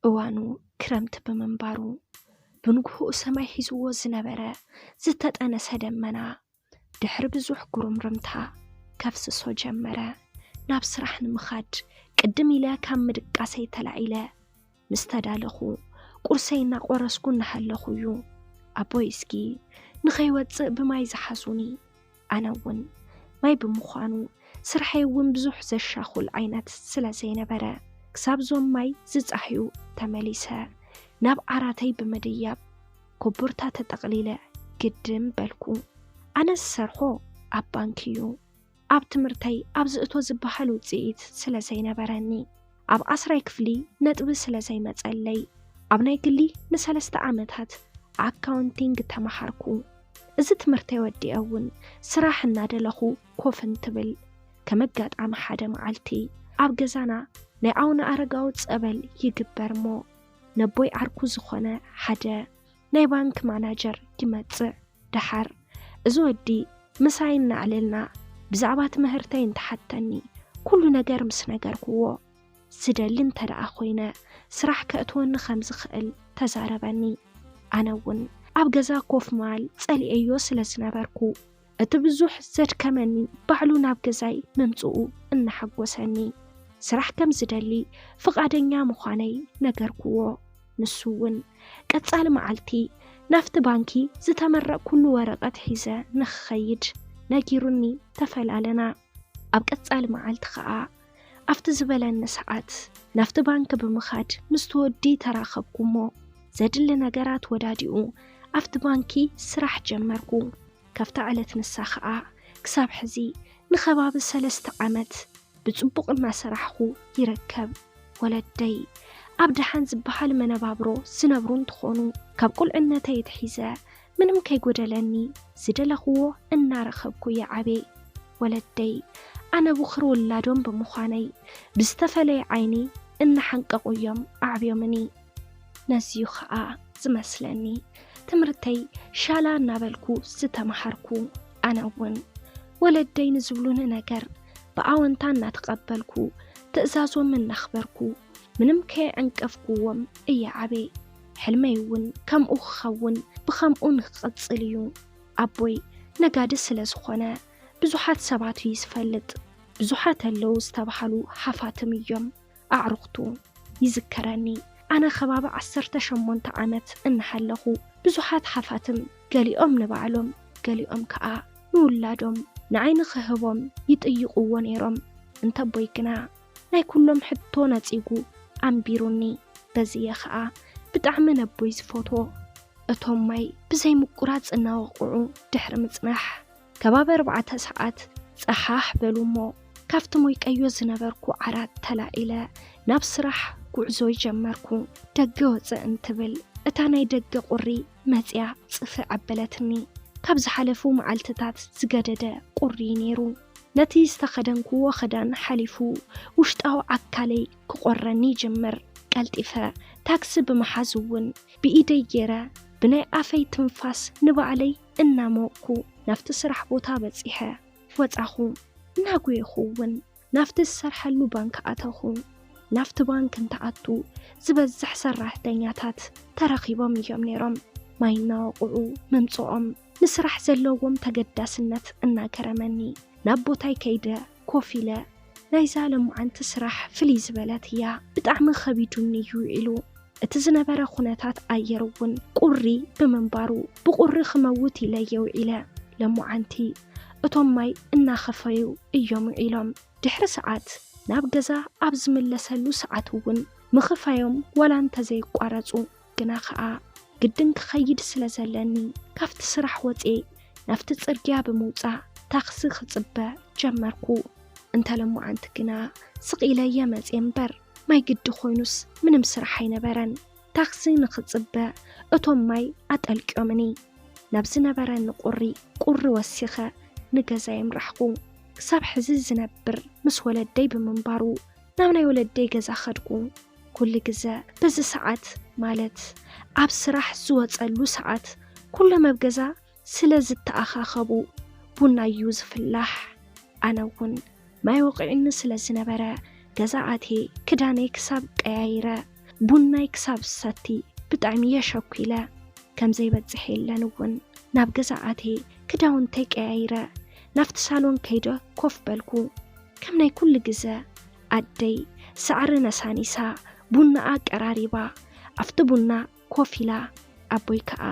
እዋኑ ክረምቲ ብምንባሩ፣ ብንግሆኡ ሰማይ ሒዝዎ ዝነበረ ዝተጠነሰ ደመና፣ ድሕሪ ብዙሕ ጉርምርምታ ከፍስሶ ጀመረ። ናብ ስራሕ ንምኻድ ቅድም ኢለ ካብ ምድቃሰይ ተላዒለ። ምስ ተዳለኹ፣ ቁርሰይ እናቆረስኩ እናሃለኹ እዩ ኣቦይ እስኪ ንኸይወፅእ ብማይ ዝሓዙኒ። ኣነ እውን ማይ ብምዃኑ፣ ስርሐይ እውን ብዙሕ ዘሻኹል ዓይነት ስለ ዘይነበረ፣ ክሳብ ዞም ማይ ዝፃሕዩ ተመሊሰ። ናብ ዓራተይ ብምድያብ ኮቦርታ ተጠቕሊለ ግድም በልኩ። ኣነ ዝሰርሖ ኣብ ባንክ እዩ። ኣብ ትምህርተይ ኣብ ዝእቶ ዝበሃል ውፅኢት ስለ ዘይነበረኒ፣ ኣብ ዓስራይ ክፍሊ ነጥቢ ስለ ዘይመፀለይ፣ ኣብ ናይ ግሊ ንሰለስተ ዓመታት ኣካውንቲንግ ተመሃርኩ። እዚ ትምህርተይ ወዲአ እውን ስራሕ እናደለኹ ኮፍ እንትብል፣ ከም ኣጋጣሚ ሓደ መዓልቲ ኣብ ገዛና ናይ ኣቡነ ኣረጋዊ ፀበል ይግበር እሞ፣ ነቦይ ዓርኩ ዝኾነ ሓደ ናይ ባንክ ማናጀር ይመፅእ። ደሓር እዚ ወዲ ምሳይ እናዕለልና ብዛዕባ ትምህርተይ እንትሓተኒ፣ ኩሉ ነገር ምስ ነገርኩዎ፣ ዝደሊ እንተ ደኣ ኮይነ ስራሕ ከእትወኒ ከም ዝኽእል ተዛረበኒ። ኣነ እውን ኣብ ገዛ ኮፍ ምባል ጸሊኤዮ ስለ ዝነበርኩ፣ እቲ ብዙሕ ዘድከመኒ ባዕሉ ናብ ገዛይ ምምጽኡ እናሓጎሰኒ፣ ስራሕ ከም ዝደሊ ፍቓደኛ ምዃነይ ነገርኩዎ። ንሱ እውን ቀጻሊ መዓልቲ ናብቲ ባንኪ ዝተመረቕኩሉ ወረቐት ሒዘ ንኽኸይድ ነጊሩኒ ተፈላለና። ኣብ ቀጻሊ መዓልቲ ኸኣ ኣብቲ ዝበለኒ ሰዓት ናብቲ ባንኪ ብምኻድ ምስቲ ወዲ ተራኸብኩ እሞ፣ ዘድሊ ነገራት ወዳዲኡ ኣብቲ ባንኪ ስራሕ ጀመርኩ። ካብታ ዕለት ንሳ ኸኣ ክሳብ ሕዚ ንኸባቢ ሰለስተ ዓመት ብጽቡቕ እናሰራሕኹ ይርከብ። ወለደይ ኣብ ደሓን ዝበሃል መነባብሮ ዝነብሩ እንትኾኑ፣ ካብ ቁልዕነተይ ኣትሒዘ ምንም ከይጎደለኒ ዝደለኽዎ እናረኸብኩ እየ ዓብየ። ወለደይ ኣነ ብኹሪ ውላዶም ብምዃነይ ብዝተፈለየ ዓይኒ እናሓንቀቑ እዮም ኣዕብዮምኒ። ነዚዩ ኸኣ ዝመስለኒ ትምህርተይ ሻላ እናበልኩ ዝተምሃርኩ። ኣነ እውን ወለደይ ንዝብሉኒ ነገር ብኣወንታ እናተቐበልኩ፣ ትእዛዞም እናኽበርኩ፣ ምንም ከየዕንቀፍኩዎም እየ ዓብየ። ሕልመይ እውን ከምኡ ክኸውን፣ ብኸምኡ ንክቕጽል እዩ። ኣቦይ ነጋዲ ስለ ዝኾነ ብዙሓት ሰባት እዩ ዝፈልጥ። ብዙሓት ኣለዉ ዝተባሃሉ ሃፋትም እዮም ኣዕሩኽቱ። ይዝከረኒ፣ ኣነ ከባቢ ዓሰርተ ሸሞንተ ዓመት እናሃለኹ፣ ብዙሓት ሃፋትም፣ ገሊኦም ንባዕሎም፣ ገሊኦም ከኣ ንውላዶም ንዓይ ንኽህቦም ይጥይቕዎ ነይሮም። እንተ ኣቦይ ግና ናይ ኩሎም ሕቶ ነጺጉ ኣንቢሩኒ። በዚ እየ ኸኣ ብጣዕሚ ነቦይ ዝፈትዎ። እቶም ማይ ብዘይ ምቁራጽ እናወቕዑ ድሕሪ ምጽናሕ፣ ከባቢ ኣርባዕተ ሰዓት ጸሓሕ በሉ እሞ፣ ካብቲ ሞይቀዮ ዝነበርኩ ዓራት ተላዒለ ናብ ስራሕ ጉዕዞይ ጀመርኩ። ደገ ወጽእ እንትብል፣ እታ ናይ ደገ ቁሪ መጽያ ጽፍዕ ኣበለትኒ። ካብ ዝሓለፉ መዓልትታት ዝገደደ ቁሪ ነይሩ። ነቲ ዝተኸደንክዎ ክዳን ሓሊፉ፣ ውሽጣዊ ኣካለይ ክቆረኒ ይጅምር። ቀልጢፈ ታክሲ ብምሓዝ እውን ብኢደይ ገይረ ብናይ ኣፈይ ትንፋስ ንባዕለይ እናመወቕኩ ናብቲ ስራሕ ቦታ በጺሐ። ወጻኹ። እናጎየኹ እውን ናብቲ ዝሰርሐሉ ባንክ ኣተኹ። ናብቲ ባንክ እንትኣቱ ዝበዝሕ ሰራሕተኛታት ተረኺቦም እዮም ነይሮም። ማይ እናወቕዑ ምምጽኦም ንስራሕ ዘለዎም ተገዳስነት እናገረመኒ፣ ናብ ቦታይ ከይደ ኮፍ ኢለ፣ ናይዛ ለምዓንቲ ስራሕ ፍልይ ዝበለት እያ፣ ብጣዕሚ ከቢዱኒ እዩ ውዒሉ። እቲ ዝነበረ ኩነታት ኣየር እውን ቁሪ ብምንባሩ፣ ብቁሪ ክመውት ኢለ እየ ውዒለ። ለምዓንቲ እቶም ማይ እናኸፈዩ እዮም ውዒሎም። ድሕሪ ሰዓት ናብ ገዛ ኣብ ዝምለሰሉ ሰዓት እውን ምኽፋዮም ዋላ እንተዘይቋረጹ፣ ግና ኸኣ ግድን ክኸይድ ስለ ዘለኒ፣ ካብቲ ስራሕ ወጽየ ናብቲ ጽርግያ ብምውጻእ ታክሲ ክጽበ ጀመርኩ። እንተ ለምዓንቲ ግና ስቕ ኢለ እየ መጽየ እምበር፣ ማይ ግዲ ኮይኑስ ምንም ስራሕ ኣይነበረን። ታክሲ ንኽጽበ እቶም ማይ ኣጠልቅዮምኒ። ናብ ዝነበረኒ ቁሪ፣ ቁሪ ወሲኸ ንገዛይ ኣምራሕኩ። ክሳብ ሕዚ ዝነብር ምስ ወለደይ ብምንባሩ፣ ናብ ናይ ወለደይ ገዛ ኸድኩ። ኩሉ ግዘ በዚ ሰዓት፣ ማለት ኣብ ስራሕ ዝወጸሉ ሰዓት፣ ኩሎም ኣብ ገዛ ስለ ዝተኣኻኸቡ ቡና እዩ ዝፍላሕ። ኣነ እውን ማይ ወቒዑኒ ስለ ዝነበረ፣ ገዛ ኣትየ ክዳነይ ክሳብ ቀያይረ፣ ቡናይ ክሳብ ዝሰቲ ብጣዕሚ እየ ሸኩ ኢለ። ከም ዘይበጽሕ የለን እውን። ናብ ገዛ ኣትየ ክዳውንተይ ቀያይረ ናብቲ ሳሎን ከይደ ኮፍ በልኩ። ከም ናይ ኩሉ ግዘ ኣደይ ሳዕሪ ነሳኒሳ ቡናኣ ቀራሪባ ኣብቲ ቡና ኮፍ ኢላ፣ ኣቦይ ከኣ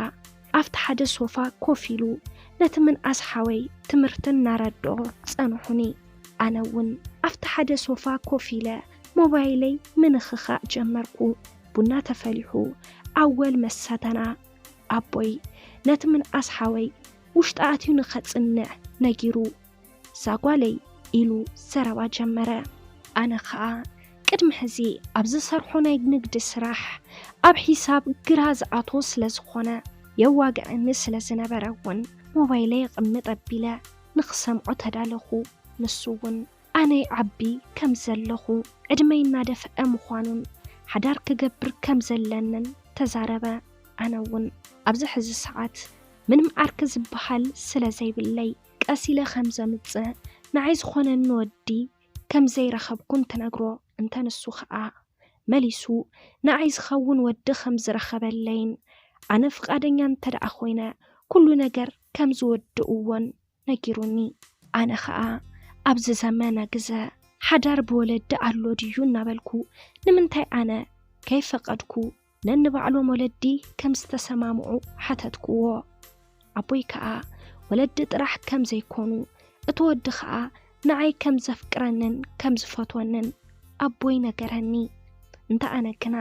ኣብቲ ሓደ ሶፋ ኮፍ ኢሉ ነቲ ምንኣስ ሓወይ ትምህርቲ እናረድኦ ጸንሑኒ። ኣነ እውን ኣብቲ ሓደ ሶፋ ኮፍ ኢለ ሞባይለይ ምንኽኻእ ጀመርኩ። ቡና ተፈሊሑ ኣወል መሰተና። ኣቦይ ነቲ ምንኣስ ሓወይ ውሽጢ ኣትዩ ንኸጽንዕ ነጊሩ፣ "እዛ ጓለይ" ኢሉ ዘረባ ጀመረ። ኣነ ኸኣ ቅድሚ ሕዚ ኣብ ዝሰርሖ ናይ ንግዲ ስራሕ ኣብ ሒሳብ ግራ ዝኣትዎ ስለ ዝኾነ የዋግዐኒ ስለ ዝነበረ እውን ሞባይለይ የቕምጥ ኣቢለ ንኽሰምዖ ተዳለኹ። ንሱ እውን ኣነ ይዓቢ ከም ዘለኹ፣ ዕድመይ እናደፍአ ምዃኑን ሓዳር ክገብር ከም ዘለንን ተዛረበ። ኣነ እውን ኣብዚ ሕዚ ሰዓት ምንም ዓርኪ ዝበሃል ስለ ዘይብለይ ቀስ ኢለ ከም ዘምጽእ፣ ንዓይ ዝኾነኒ ወዲ ከም ዘይረኸብኩ እንትነግሮ፣ እንተ ንሱ ኸኣ መሊሱ ንዓይ ዝኸውን ወዲ ከም ዝረኸበለይን ኣነ ፍቓደኛ እንተ ደኣ ኮይነ ኩሉ ነገር ከም ዝወድእዎን ነጊሩኒ። ኣነ ኸኣ ኣብዚ ዘመነ ግዘ ሓዳር ብወለዲ ኣሎ ድዩ እናበልኩ፣ ንምንታይ ኣነ ከይፈቐድኩ ነንባዕሎም ወለዲ ከም ዝተሰማምዑ ሓተትክዎ። ኣቦይ ከኣ ወለዲ ጥራሕ ከም ዘይኮኑ፣ እቲ ወዲ ኸኣ ንዓይ ከም ዘፍቅረንን ከም ዝፈትወንን ኣቦይ ነገረኒ። እንተ ኣነ ግና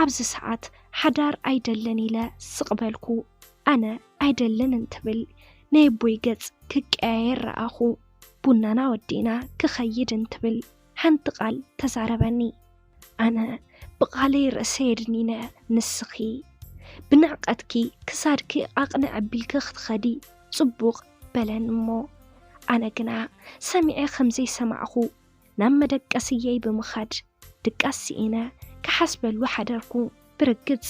ኣብዚ ሰዓት ሓዳር ኣይደልን ኢለ ስቕ በልኩ። ኣነ ኣይደልን እንትብል ናይ ኣቦይ ገጽ ክቀያየር ረኣኹ። ቡናና ወዲእና ክኸይድ እንትብል ሓንቲ ቃል ተዛረበኒ። ኣነ ብቓለይ ርእሰይ ኣድኒነ፣ "ንስኺ ብንዕቀትኪ ክሳድኪ ኣቕንዕ ኣቢልኪ ክትኸዲ ጽቡቕ" በለኒ እሞ፣ ኣነ ግና ሰሚዐ ከም ዘይሰማዕኹ ናብ መደቀስየይ ብምኻድ ድቃስ ስኢነ ክሓስበሉ ሓደርኩ። ብርግጽ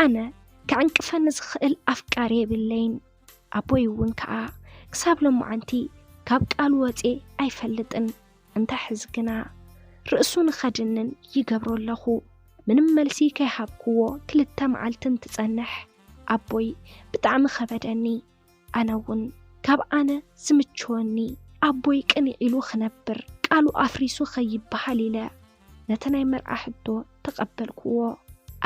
ኣነ ክዕንቅፈኒ ዝኽእል ኣፍቃሪ የብለይን። ኣቦይ እውን ከኣ ክሳብ ሎማዓንቲ ካብ ቃሉ ወጼ ኣይፈልጥን። እንተ ሕዚ ግና ርእሱ ንኸድንን ይገብሮ ኣለኹ። ምንም መልሲ ከይሃብክዎ ክልተ መዓልቲ እንትጸንሕ ኣቦይ ብጣዕሚ ከበደኒ። ኣነ እውን ካብ ኣነ ዝምችወኒ ኣቦይ ቅንዕ ኢሉ ክነብር፣ ቃሉ ኣፍሪሱ ከይበሃል ኢለ ነቲ ናይ መርዓ ሕቶ ተቐበልክዎ።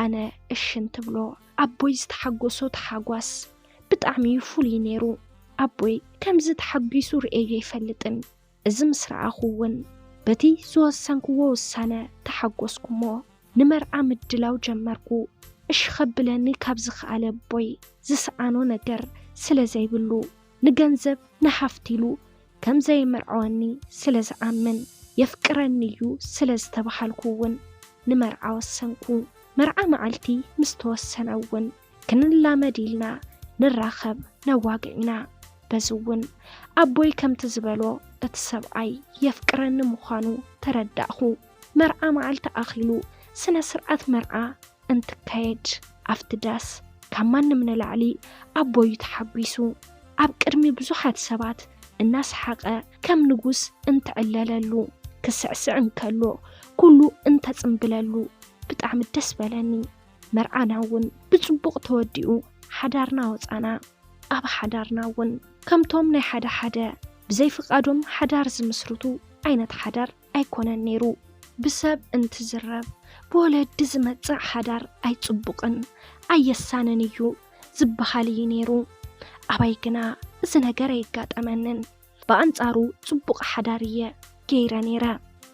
ኣነ እሺ እንትብሎ ኣቦይ ዝተሓጎሶ ተሓጓስ ብጣዕሚ እዩ ፍሉይ ነይሩ። ኣቦይ ከምዚ ተሓጒሱ ርእየዮ ኣይፈልጥን። እዚ ምስ ረኣኹ እውን በቲ ዝወሰንክዎ ውሳነ ተሓጎስኩ እሞ ንመርዓ ምድላው ጀመርኩ። እሺ ከብለኒ ካብ ዝኸኣለ ኣቦይ ዝሰኣኖ ነገር ስለ ዘይብሉ፣ ንገንዘብ ንሃፍቲ ኢሉ ከም ዘየመርዓወኒ ስለ ዝኣምን፣ የፍቅረኒ እዩ ስለ ዝተባሃልኩ እውን ንመርዓ ወሰንኩ። መርዓ መዓልቲ ምስ ተወሰነ እውን ክንላመድ ኢልና ንራኸብ ነዋግዕ ኢና። በዚ እውን ኣቦይ ከምቲ ዝበሎ እቲ ሰብኣይ የፍቅረኒ ምዃኑ ተረዳእኹ። መርዓ መዓልቲ ኣኺሉ ስነ ስርዓት መርዓ እንትካየድ ኣብቲ ዳስ ካብ ማንም ንላዕሊ ኣቦይ እዩ ተሓጒሱ። ኣብ ቅድሚ ብዙሓት ሰባት እናሰሓቐ ከም ንጉስ እንትዕለለሉ፣ ክስዕስዕ እንከሎ ኩሉ እንተጽምብለሉ ብጣዕሚ ደስ በለኒ። መርዓና እውን ብጽቡቕ ተወዲኡ ሓዳርና ወጻና። ኣብ ሓዳርና እውን ከምቶም ናይ ሓደ ሓደ ብዘይ ፍቓዶም ሓዳር ዝምስርቱ ዓይነት ሓዳር ኣይኮነን ነይሩ። ብሰብ እንትዝረብ ብወለዲ ዝመጽእ ሓዳር ኣይጽቡቕን ኣየሳንን እዩ ዝበሃል እዩ ነይሩ። ኣባይ ግና እዚ ነገር ኣየጋጠመንን። ብኣንጻሩ ጽቡቕ ሓዳር እየ ገይረ ነይረ።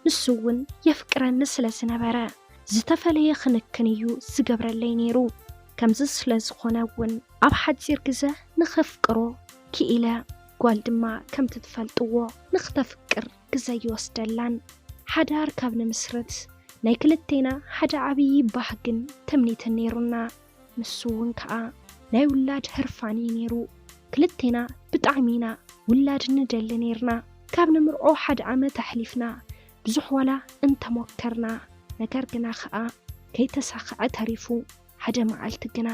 ንሱ እውን የፍቅረኒ ስለ ዝነበረ ዝተፈለየ ክንክን እዩ ዝገብረለይ ነይሩ። ከምዚ ስለ ዝኾነ እውን ኣብ ሓጺር ግዘ ንኸፍቅሮ ክኢለ። ጓል ድማ ከምቲ ትፈልጥዎ ንኽተፍቅር ግዘ ይወስደላን። ሓዳር ካብ ንምስርት ናይ ክልቴና ሓደ ዓብዪ ባህግን ትምኒትን ነይሩና። ንሱ እውን ከኣ ናይ ውላድ ህርፋን እዩ ነይሩ። ክልቴና ብጣዕሚ ኢና ውላድ ንደሊ ነይርና። ካብ ንምርዖ ሓደ ዓመት ኣሕሊፍና ብዙሕ ዋላ እንተሞከርና፣ ነገር ግና ከኣ ከይተሳኽዐ ተሪፉ። ሓደ መዓልቲ ግና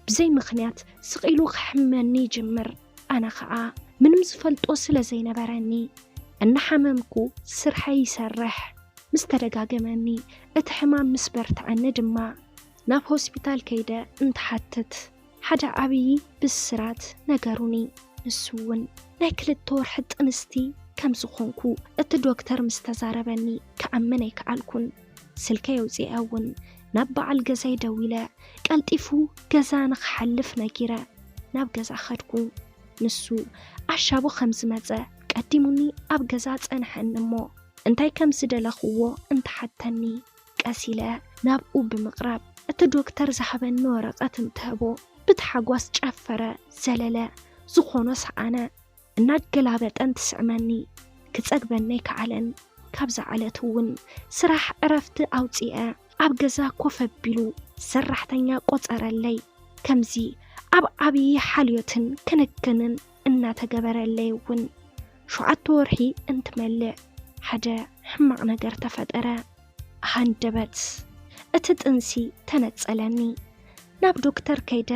ብዘይ ምኽንያት ስቕ ኢሉ ክሕመኒ ይጅምር። ኣነ ኸኣ ምንም ዝፈልጦ ስለ ዘይነበረኒ እናሓመምኩ ስርሐይ ይሰርሕ። ምስ ተደጋገመኒ፣ እቲ ሕማም ምስ በርትዐኒ ድማ ናብ ሆስፒታል ከይደ እንትሓትት ሓደ ዓብዪ ብስራት ነገሩኒ። ንሱ እውን ናይ ክልተ ወርሒ ጥንስቲ ከም ዝኾንኩ እቲ ዶክተር ምስ ተዛረበኒ ክኣምን ኣይከኣልኩን። ስልከይ ኣውፂአ እውን ናብ በዓል ገዛይ ደዊለ ቀልጢፉ ገዛ ንክሓልፍ ነጊረ ናብ ገዛ ኸድኩ። ንሱ ኣሻቡ ከም ዝመፀ ቀዲሙኒ ኣብ ገዛ ጸንሐኒ እሞ እንታይ ከም ዝደለኽዎ እንተሓተኒ ቀስ ኢለ ናብኡ ብምቕራብ እቲ ዶክተር ዝሃበኒ ወረቐት እንትህቦ ብታሓጓስ ጨፈረ፣ ዘለለ፣ ዝኾኖ ሰኣነ። እናገላበጠ እንትስዕመኒ ክጸግበኒ ኣይከኣለን። ካብዛ ዕለት እውን ስራሕ ዕረፍቲ ኣውጺአ ኣብ ገዛ ኮፍ ኣቢሉ ሰራሕተኛ ቆጸረለይ። ከምዚ ኣብ ዓብዪ ሓልዮትን ክንክንን እናተገበረለይ እውን ሸውዓተ ወርሒ እንትመልእ ሓደ ሕማቕ ነገር ተፈጠረ። ሃንደበት እቲ ጥንሲ ተነጸለኒ። ናብ ዶክተር ከይደ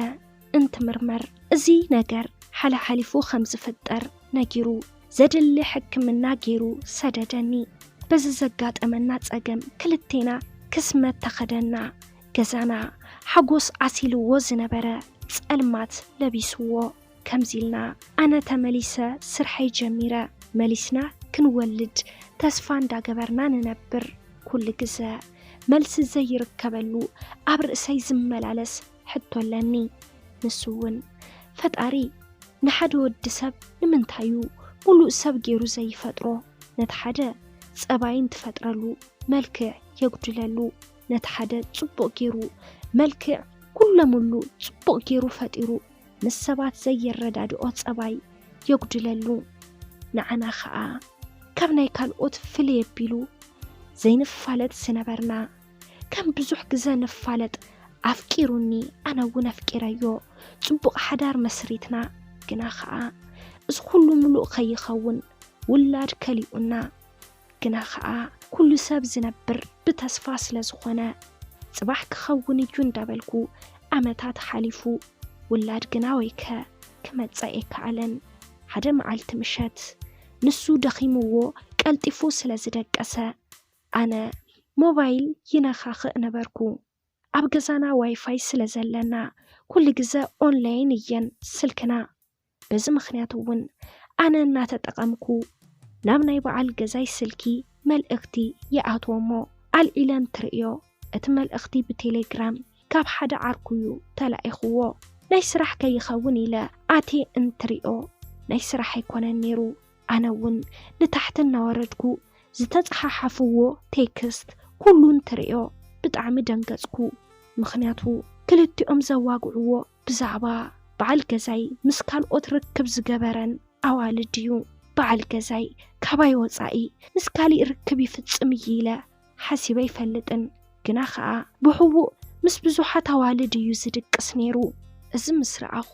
እንትምርመር እዚ ነገር ሓላሓሊፉ ከም ዝፍጠር ነጊሩ ዘድሊ ሕክምና ገይሩ ሰደደኒ። በዚ ዘጋጠመና ጸገም ክልቴና ክስመት ተኸደና። ገዛና ሓጎስ ዓሲልዎ ዝነበረ ጸልማት ለቢስዎ። ከምዚ ኢልና ኣነ ተመሊሰ ስርሐይ ጀሚረ። መሊስና ክንወልድ ተስፋ እንዳገበርና ንነብር። ኩሉ ግዘ መልሲ ዘይርከበሉ ኣብ ርእሰይ ዝመላለስ ሕቶ ኣለኒ። ንሱ እውን ፈጣሪ ንሓደ ወዲ ሰብ ንምንታይ እዩ ሙሉእ ሰብ ገይሩ ዘይፈጥሮ? ነቲ ሓደ ጸባይ እንትፈጥረሉ መልክዕ የጉድለሉ፣ ነቲ ሓደ ጽቡቕ ገይሩ መልክዕ ኩለሙሉ ጽቡቕ ገይሩ ፈጢሩ ምስ ሰባት ዘይረዳድኦ ጸባይ የጉድለሉ። ንዓና ኸኣ ካብ ናይ ካልኦት ፍልይ ኣቢሉ ዘይንፋለጥ ዝነበርና ከም ብዙሕ ግዘ ንፋለጥ ኣፍቂሩኒ ኣነ እውን ኣፍቂረዮ ጽቡቕ ሓዳር መስሪትና። ግና ኸኣ እዚ ኩሉ ምሉእ ከይኸውን ውላድ ከሊኡና። ግና ኸኣ ኩሉ ሰብ ዝነብር ብተስፋ ስለ ዝኾነ ጽባሕ ክኸውን እዩ እንዳበልኩ ዓመታት ሓሊፉ። ውላድ ግና ወይከ ክመጽእ ኣይከኣለን። ሓደ መዓልቲ ምሸት ንሱ ደኺምዎ ቀልጢፉ ስለ ዝደቀሰ ኣነ ሞባይል ይነኻኽእ ነበርኩ። ኣብ ገዛና ዋይፋይ ስለ ዘለና ኩሉ ግዘ ኦንላይን እየን ስልክና። በዚ ምኽንያት እውን ኣነ እናተጠቐምኩ ናብ ናይ በዓል ገዛይ ስልኪ መልእኽቲ ይኣትዎ እሞ ኣልዒለ እንትርእዮ እቲ መልእኽቲ ብቴሌግራም ካብ ሓደ ዓርኩ እዩ ተላኢኽዎ። ናይ ስራሕ ከይኸውን ኢለ ኣትየ እንትርእዮ ናይ ስራሕ ኣይኮነን ነይሩ። ኣነ እውን ንታሕቲ እናወረድኩ ዝተፀሓሓፍዎ ቴክስት ኩሉ እንትርእዮ ብጣዕሚ ደንገፅኩ። ምኽንያቱ ክልቲኦም ዘዋግዕዎ ብዛዕባ በዓል ገዛይ ምስ ካልኦት ርክብ ዝገበረን ኣዋልድ እዩ። በዓል ገዛይ ካባይ ወፃኢ ምስ ካሊእ ርክብ ይፍፅም እዩ ኢለ ሓሲበ ኣይፈልጥን። ግና ኸኣ ብሕቡእ ምስ ብዙሓት ኣዋልድ እዩ ዝድቅስ ነይሩ። እዚ ምስ ረኣኹ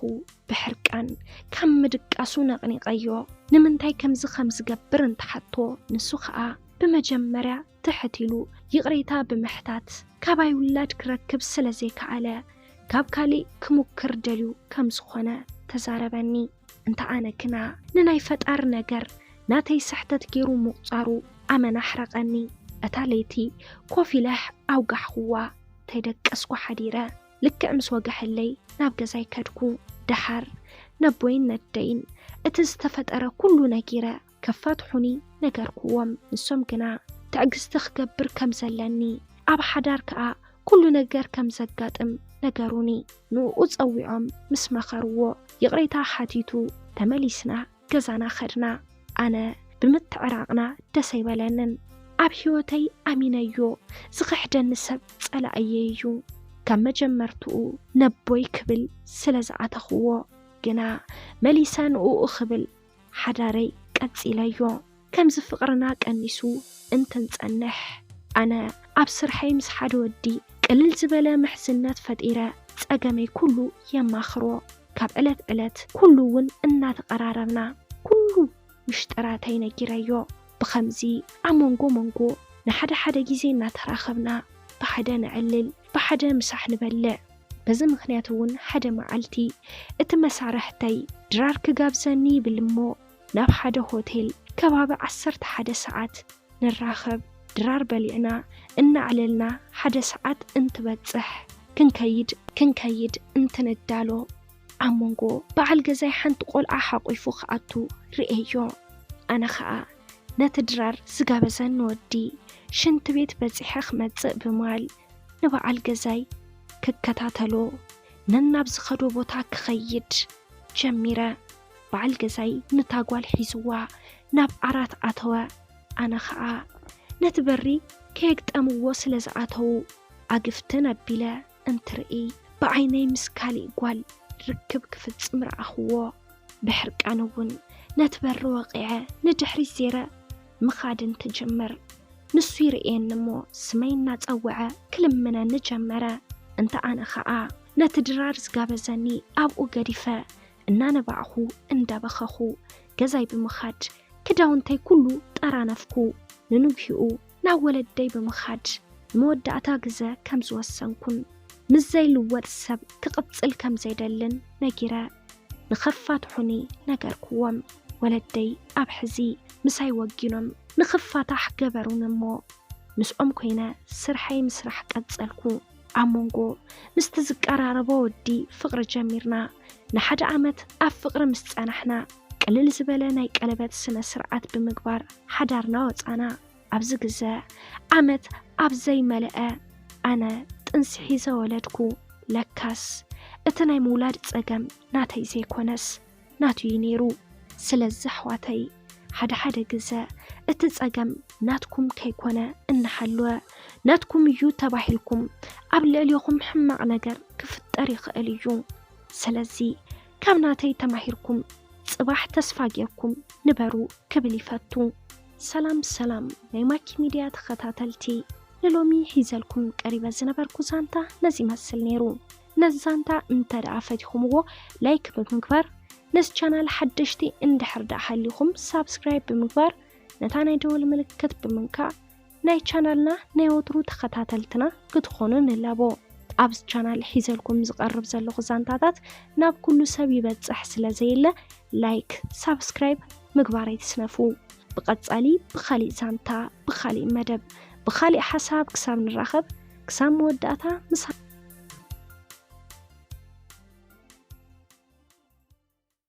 ብሕርቃን ካብ ምድቃሱ ነቕኒቐዮ። ንምንታይ ከምዚ ከም ዝገብር እንትሓቶ ንሱ ኸኣ ብመጀመርያ ትሕት ኢሉ ይቕሬታ ብምሕታት ካባይ ውላድ ክረክብ ስለ ዘይከኣለ ካብ ካሊእ ክሙክር ደልዩ ከም ዝኾነ ተዛረበኒ። እንተ ኣነ ግና ንናይ ፈጣሪ ነገር ናተይ ስሕተት ገይሩ ምቑጻሩ ኣመና ኣሕረቐኒ። እታ ለይቲ ኮፍ ኢለ ኣውጋሕኹዋ፣ ተይደቀስኩ ሓዲረ። ልክዕ ምስ ወገሐለይ ናብ ገዛይ ከድኩ። ደሓር ነቦይን ነደይን እቲ ዝተፈጠረ ኩሉ ነጊረ ከፋትሑኒ ነገርኩዎም። ንሶም ግና ትዕግስቲ ክገብር ከም ዘለኒ፣ ኣብ ሓዳር ከኣ ኩሉ ነገር ከም ዘጋጥም ነገሩኒ። ንኡ ጸዊዖም ምስ መኸርዎ ይቕሬታ ሓቲቱ ተመሊስና ገዛና ኸድና። ኣነ ብምትዕራቕና ደስ ኣይበለንን። ኣብ ህይወተይ ኣሚነዮ ዝኽሕደኒ ሰብ ጸላእየ እዩ። ካብ መጀመርትኡ ነቦይ ክብል ስለ ዝኣተኽዎ ግና መሊሰ ንኡ ክብል ሓዳረይ ቀጺለዮ። ከምዚ ፍቕርና ቀኒሱ እንትንጸንሕ ኣነ ኣብ ስርሐይ ምስ ሓደ ወዲ ቅልል ዝበለ ምሕዝነት ፈጢረ ጸገመይ ኩሉ የማኽሮ። ካብ ዕለት ዕለት ኩሉ እውን እናተቐራረብና ኩሉ ምሽጥራተይ ነጊረዮ። ብኸምዚ ኣብ መንጎ መንጎ ንሓደ ሓደ ግዜ እናተራኸብና ብሓደ ነዕልል፣ ብሓደ ምሳሕ ንበልዕ። በዚ ምኽንያት እውን ሓደ መዓልቲ እቲ መሳርሕተይ ድራር ክጋብዘኒ ይብል እሞ ናብ ሓደ ሆቴል ከባቢ ዓሰርተ ሓደ ሰዓት ንራኸብ። ድራር በሊዕና እናዕለልና ሓደ ሰዓት እንትበጽሕ ክንከይድ ክንከይድ እንትንዳሎ ኣብ መንጎ በዓል ገዛይ ሓንቲ ቆልዓ ሓቂፉ ክኣቱ ርእየዮ። ኣነ ኸኣ ነቲ ድራር ዝጋበዘኒ ወዲ ሽንቲ ቤት በጺሐ ክመጽእ ብማል ንበዓል ገዛይ ክከታተሎ ነናብ ዝኸዶ ቦታ ክኸይድ ጀሚረ። በዓል ገዛይ ንታ ጓል ሒዝዋ ናብ ዓራት ኣተወ። ኣነ ኸኣ ነቲ በሪ ከየግጠምዎ ስለ ዝኣተዉ ኣግፍትን ኣቢለ እንትርኢ ብዓይነይ ምስ ካሊእ ጓል ርክብ ክፍጽም ረኣኽዎ። ብሕርቃን እውን ነቲ በሪ ወቒዐ ንድሕሪት ዜረ ምኻድ እንትጅምር ንሱ ይርእየኒ እሞ ስመይ እናጸውዐ ክልምነኒ ጀመረ። እንተ ኣነ ኸኣ ነቲ ድራር ዝጋበዘኒ ኣብኡ ገዲፈ እናነባዕኹ እንዳበኸኹ ገዛይ ብምኻድ ክዳውንተይ ኩሉ ጠራነፍኩ። ንንግሂኡ ናብ ወለደይ ብምኻድ ንመወዳእታ ግዘ ከም ዝወሰንኩን ምስ ዘይልወጥ ሰብ ክቕጽል ከም ዘይደልን ነጊረ ንኸፋትሑኒ ነገርክዎም። ወለደይ ኣብ ሕዚ ምሳይ ወጊኖም ንኽፋታሕ ገበሩኒ እሞ ምስኦም ኮይነ ስርሐይ ምስራሕ ቀጸልኩ። ኣብ መንጎ ምስቲ ዝቀራረቦ ወዲ ፍቕሪ ጀሚርና። ንሓደ ዓመት ኣብ ፍቕሪ ምስ ጸናሕና ቅልል ዝበለ ናይ ቀለበት ስነ ስርዓት ብምግባር ሓዳርና ወጻና። ኣብዚ ግዘ ዓመት ኣብ ዘይመለአ ኣነ ጥንሲ ሒዘ ወለድኩ። ለካስ እቲ ናይ ምውላድ ጸገም ናተይ ዘይኮነስ ናቱ እዩ ነይሩ። ስለዚ ኣሕዋተይ ሓደ ሓደ ግዘ እቲ ጸገም ናትኩም ከይኮነ እናሃለወ ናትኩም እዩ ተባሂልኩም ኣብ ልዕሌኹም ሕማቕ ነገር ክፍጠር ይኽእል እዩ። ስለዚ ካብ ናተይ ተማሂርኩም ጽባሕ ተስፋ ጌርኩም ንበሩ ክብል ይፈቱ። ሰላም ሰላም ናይ ማኪ ሚድያ ተኸታተልቲ፣ ንሎሚ ሒዘልኩም ቀሪበ ዝነበርኩ ዛንታ ነዚ ይመስል ነይሩ። ነዚ ዛንታ እንተ ደኣ ፈቲኹምዎ ላይክ ብምግባር፣ ነዚ ቻናል ሓደሽቲ እንድሕር ደኣ ሃሊኹም ሳብስክራይብ ብምግባር ነታ ናይ ደወል ምልክት ብምንካእ ናይ ቻናልና ናይ ወትሩ ተኸታተልትና ክትኾኑ ንላቦ። ኣብዚ ቻናል ሒዘልኩም ዝቐርብ ዘለኹ ዛንታታት ናብ ኩሉ ሰብ ይበጽሕ ስለ ዘየለ ላይክ፣ ሳብስክራይብ ምግባር ኣይትስነፉ። ብቐጻሊ ብኻሊእ ዛንታ፣ ብኻሊእ መደብ፣ ብኻሊእ ሓሳብ ክሳብ ንራኸብ ክሳብ መወዳእታ ምሳ